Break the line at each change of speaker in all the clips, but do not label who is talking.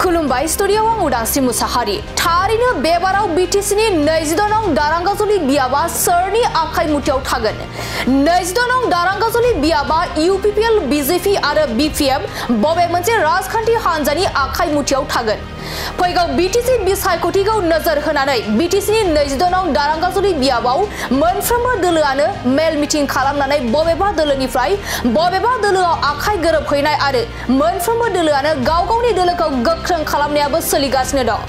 खुलुमबाय स्टुडियोआव आं उदांस्रि मुसाहारि। थारैनो बेबाराव बिटिसिनि 22 नं दारांगाजुलि बियाबा सोरनि आखाइ मुथियाव थागोन? 22 नं दारांगाजुलि बियाबा इउपिपिएल, बिजेपि आरो बिपिएफ बबे मोनसे राजखान्थि हान्जानि आखाइ मुथियाव थागोन? फैगौ बिटिसि बिसायख'थिखौ नोजोर होनानै बिटिसिनि 22 नं दारांगाजुलि बियाबाव मोनफ्रोमबो दोलोआनो मेल मिटिं खालामनानै बबेबा दोलोनिफ्राय बबेबा दोलोआव आखाइ गोरोबहैनाय आरो मोनफ्रोमबो दोलोआनो गाव गावनि दोलोखौ गोख्रों खालामनायाबो सोलिगासिनो दं।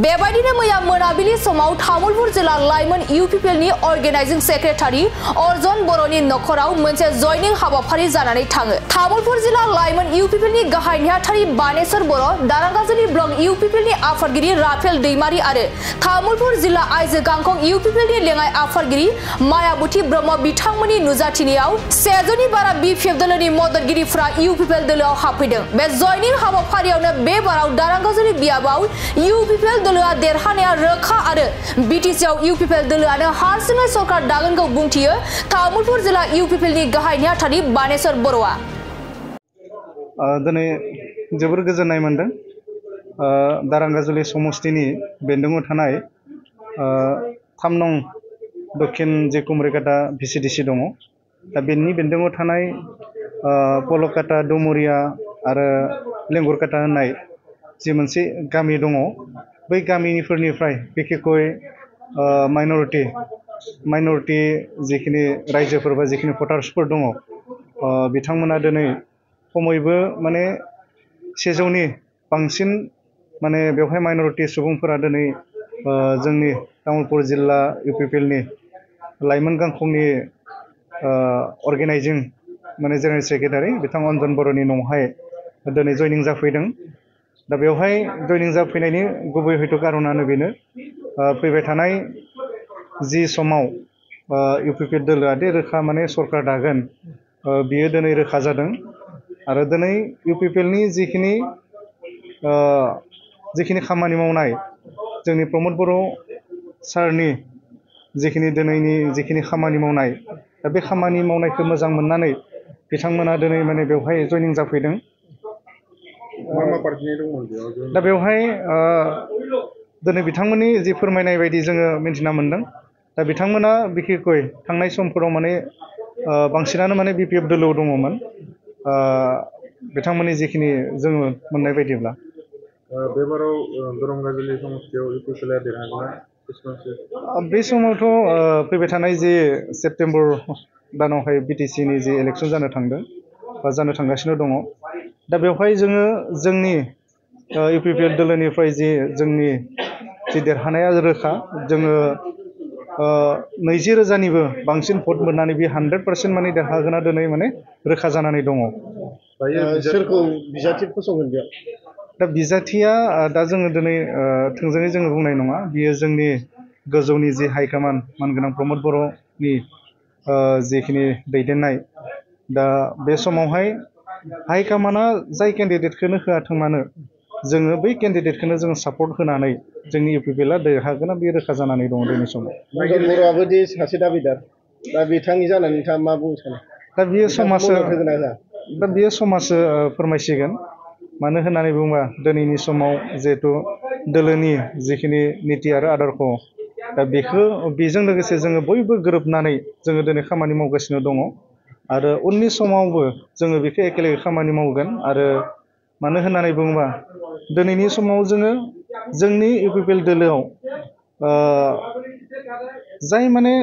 बेबायदिनो मैया मोनाबिलि समाव तामुलपुर जिल्ला लाइमोन इउपिपिएलनि अर्गेनाइजिं सेक्रेटारि अर्जन बर'नि नखराव मोनसे जयनिं हाबाफारि जानानै थाङो। तामुलपुर जिल्ला लाइमोन इउपिपिएलनि गाहाय नेहाथारि बानेश्वर बर', दारांगाजुलि ब्लक इउपिपिएलनि आफादगिरि राफेल दैमारि आरो तामुलपुर जिल्ला आइजो गांखं इउपिपिएलनि लेङाइ आफादगिरि मायाबती ब्रह्म बिथांमोननि नुजाथिनायाव 100 जननि बारा बिपिएफ दोलोनि मददगिरिफोरा इउपिपिएल दोलोआव हाबफैदों। बे जयनिं हाबाफारियावनो बे बाराव दारांगाजुलि बियाबाव इउपिपिएल दोलोआ देरहानाया रोखा आरो बिटिसिआव इउपिपिएल दोलोआनो हारसिङै सरकार दागोनखौ बुंथियो तामुलपुर जिल्ला इउपिपिएलनि गाहाय नेहाथारि बानेश्वर बर'आ।
दिनै जोबोर गोजोननाय मोनदों। दारांगाजुलि समस्तिनि बेन्दोङाव थानाय 3 नं दक्षिण जे कुमरिकाटा भिसिडिसि दङ। दा बेनि बेन्दोङाव थानाय पलकाटा, डुमुरिया आरो लेंगुरकाटा होननाय जि मोनसे गामि दङ, बै गामिफोरनिफ्राय बिखेखय माइनरिटि जिखिनि रायजोफोर बा जिखिनि भटार्सफोर दङ, बिथांमोना दिनै खमैबो माने 100नि बांसिन माने बेवहाय माइनरिटि सुबुंफोरा दिनै जोंनि तामुलपुर जिल्ला इउपिपिएलनि लाइमोन गांखंनि अर्गेनाइजिं माने जेनेरेल सेक्रेटारि बिथां अर्जन बर'नि न'आवहाय दिनै जयनिं जाफैदों। दा बेवहाय जयनिं जाफैनायनि गुबै हयथ' कारनानो बेनो, फैबाय थानाय जि समाव इउपिपिएल दोलोआ दे रोखा माने सरकार दागोन, बियो दिनै रोखा जादों। आरो दिनै इउपिपिएलनि जिखिनि खामानि मावनाय, जोंनि प्रमद बर' सारनि जिखिनि दिनैनि जिखिनि खामानि मावनाय, दा बे खामानि मावनायखौ मोजां मोननानै बिथांमोना दिनै माने बेवहाय जयनिं जाफैदों। दा बेवहाय दिनै बिथांमोननि जि फोरमायनाय बायदि जोङो मिन्थिना मोन्दों। दा बिथांमोना बिखेखय थांनाय समफोराव माने बांसिनानो माने बिपिएफ दोलोआव दङमोन, बिथांमोननि जिखिनि जोङो मोननाय बायदिब्ला।
बेबाराव दारांगाजुलि समस्तियाव इउपिपिएलआ देरहागोन
बे समावथ' फैबाय थानाय जे सेप्तेम्बर दानावहाय बिटिसिनि जे इलेक्सन जानो थांदों बा जानो थांगासिनो दङ, दा बेवहाय जोङो जोंनि इउपिपिएल दोलोनिफ्राय जोंनि जि देरहानाया रोखा, जोङो 20,000निबो बांसिन भट मोननानै बे 100% माने देरहागोना दिनै माने रोखा जानानै दङ।
सोरखौ बिजाथि फसंगोन बेयाव?
दा बिजाथिया दा जोङो दिनै थोंजोङै जोङो बुंनाय नङा। बियो जोंनि गोजौनि जि हाइकमान्ड मानगोनां प्रमद बर'नि जिखिनि दैदेननाय, दा बे समावहाय हाइकमान्डआ जाय केन्डिडेटखौनो होआथों मानो, जोङो बै केन्डिडेटखौनो जोङो सापर्ट होनानै जोंनि इउपिपिएलआ देरहागोना बे रोखा जानानै दङ दिनै समाव।
बर'आबो दि सासे दाबिदार, दा बिथांनि जानानै नोंथाङा मा बुंनो सानो?
दा बियो समाजसो फोरमायसिगोन। मानो होननानै बुङोबा दिनैनि समाव जिहेथु दोलोनि जिखिनि निति आरो आदर्श, दा बेजों लोगोसे जोङो बयबो गोरोबनानै जोङो दिनै खामानि मावगासिनो दङ। आरो उननि समावबो जोङो बेखौ एखेलगे खामानि मावगोन। आरो मानो होननानै बुङोबा दिनैनि समाव जोङो जोंनि इउपिपिएल दोलोआव जाय माने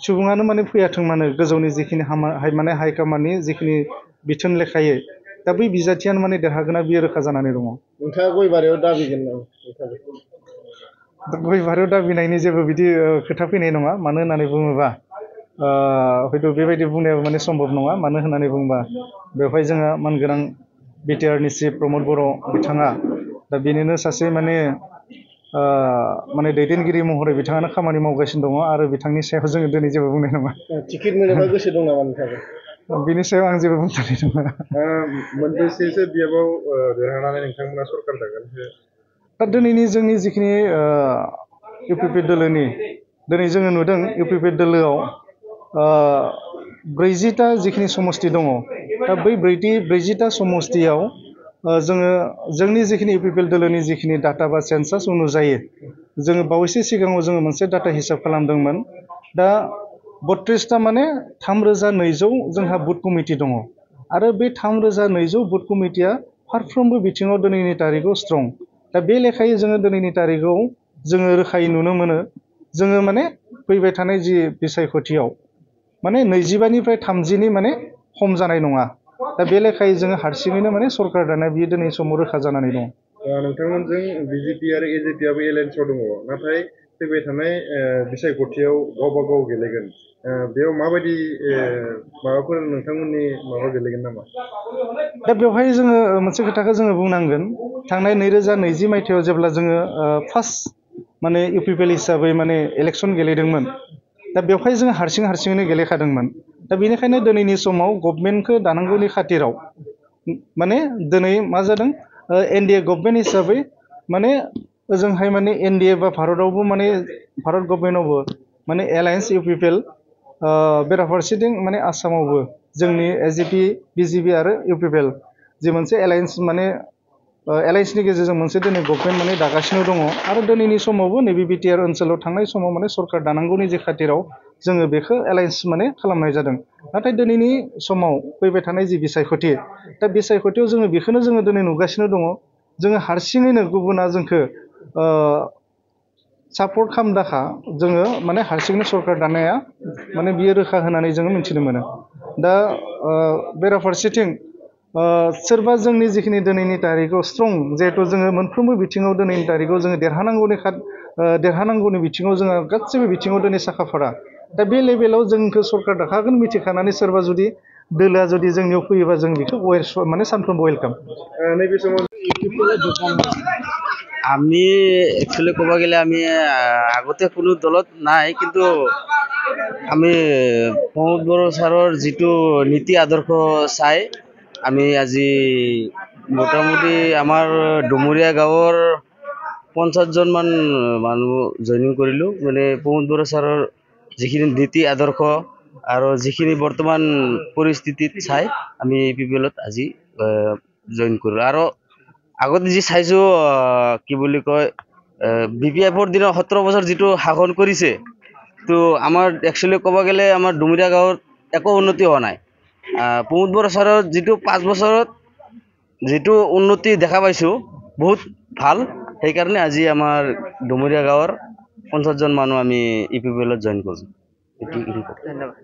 सुबुङानो माने फैयाथों मानो, गोजौनि जिखिनि माने हाइकमान्डनि जिखिनि बिथोन लेखायै, दा बै बिजाथियानो माने देरहागोना बियो रोखा जानानै दङ।
नोंथाङा गयबारियाव दाबिगोन नामा?
गयबारियाव दाबिनायनि जेबो बिदि खोथा फैनाय नङा। मानो होननानै बुङोबा हयथ' बेबायदि बुंनायाबो माने सम्भब नङा। मानो होननानै बुङोबा बेवहाय जोंहा मानगोनां बिटिआरनि चिफ प्रमद बर' बिथाङा, दा बेनिनो सासे माने दैदेनगिरि महरै बिथाङानो खामानि मावगासिनो दङ। आरो बिथांनि सायाव जोङो दिनै जेबो बुंनाय नङा।
टिकेट मोनोबा गोसो दं नामा नोंथाङा?
बिनि सायाव आं जेबो बुंथ'नाय नङा।
मोनबेसेसो बियाबाव देरहानानै नोंथांमोना सरकार दागोन?
दा दिनैनि जोंनि जिखिनि इउपिपिएल दोलोनि, दिनै जोङो नुदों इउपिपिएल दोलोआव 40टा जिखिनि समस्ति दङ, दा बै 40टा समस्तियाव जोङो जोंनि जिखिनि इउपिपिएल दोलोनि जिखिनि डाटा बा सेन्सास अनुजायै जोङो बावैसो सिगाङाव जोङो मोनसे डाटा हिसाब खालामदोंमोन दा 32टा माने 3200 जोंहा बुथ कमिटि दङ आरो बे 3200 बुथ कमिटिया फारफ्रोमबो बिथिङाव दिनैनि तारिखआव स्ट्रं दा बे लेखायै जोङो दिनैनि तारिखआव जोङो रोखायै नुनो मोनो जोङो माने फैबाय थानाय जि बिसायख'थियाव माने 25निफ्राय 30नि माने खम जानाय नङा दा बे लेखायै जोङो हारसिङैनो माने सरकार दानाया बियो दिनै समाव रोखा जानानै दं
नोंथांमोनजों बिजेपि आरो एजेपिआबो एलायन्सआव दङ नाथाय फैबाय थानाय बिसायख'थियाव गावबा गाव गेलेगोन बेयाव माबायदि माबाफोर नोंथांमोननि माबा गेलेगोन नामा
दा बेवहाय जोङो मोनसे खोथाखौ जोङो बुंनांगोन थांनाय 2020 मायथाइयाव जेब्ला जोङो फार्स्ट माने इउपिपिएल हिसाबै माने इलेक्सन गेलेदोंमोन दा बेवहाय जोङो हारसिङैनो गेलेखादोंमोन दा बेनिखायनो दिनैनि समाव गभर्नमेन्टखौ दानांगौनि खाथिराव माने दिनै मा जादों एनडिए गभर्नमेन्ट हिसाबै माने ओजोंहाय माने एनडिए बा भारतआवबो माने भारत गभर्नमेन्टआवबो माने एलायन्स इउपिपिएल बेराफारसेथिं माने आसामावबो जोंनि एजिपि बिजेपि आरो इउपिपिएल जि मोनसे एलायन्स माने एलायन्सनि गेजेरजों मोनसे दिनै गभर्नमेन्ट माने दागासिनो दङ आरो दिनैनि समावबो नैबे बिटिआर ओनसोलाव थांनाय समाव माने सरकार दानांगौनि जे खाथिराव जोङो बेखौ एलायन्स माने खालामनाय जादों नाथाय दिनैनि समाव फैबाय थानाय जि बिसायख'थि दा बिसायख'थियाव जोङो बेखौनो जोङो दिनै नुगासिनो दङ जोङो हारसिङैनो गुबुना जोंखौ सापर्ट खालामदाखा जोङो माने हारसिङैनो सरकार दानाया माने बियो रोखा होनानै जोङो मिथिनो मोनो दा बेराफारसेथिं सोरबा जोंनि जिखिनि दिनैनि तारिखआव स्ट्रं जिहेतु जोङो मोनफ्रोमबो बिथिङाव दिनैनि तारिखआव जोङो देरहानांगौनि बिथिङाव जोङो गासैबो बिथिङाव दिनै साखाफारा दा बे लेभेलाव जोंखौ सरकार दाखागोन मिथिखानानै सोरबा जुदि दोलोआ जुदि जोंनियाव फैयोबा जों बेखौ माने सानफ्रोमबो वेलकाम
नैबे समाव
আমি একচুয়ালি ক'ব গেলে আমি আগতে কোনো দলত নাই কিন্তু আমি প্ৰমোদ বড়ো ছাৰৰ যিটো নীতি আদৰ্শ চাই আমি আজি মোটামুটি আমাৰ ডুমুৰিয়া গাঁৱৰ 50জন মান মানুহ জইনিং কৰিলোঁ মানে প্ৰমোদ বড়ো ছাৰৰ যিখিনি নীতি আদৰ্শ আৰু যিখিনি বৰ্তমান পৰিস্থিতিত চাই আমি ইউপিপিএলত আজি জইন কৰিলোঁ আৰু আগতে যি চাইছোঁ কি বুলি কয় বিপিএফৰ দিনৰ 17 বছৰ যিটো শাসন কৰিছে তো আমাৰ একচুয়ালি ক'ব গেলে আমাৰ ডুমুৰিয়া গাঁৱত একো উন্নতি হোৱা নাই প্ৰমোদ বড়ো ছাৰৰ যিটো 5 বছৰত যিটো উন্নতি দেখা পাইছোঁ বহুত ভাল সেইকাৰণে আজি আমাৰ ডুমুৰিয়া গাঁৱৰ 50জন মানুহ আমি ইউপিপিএলত জইন কৰিছোঁ ধন্যবাদ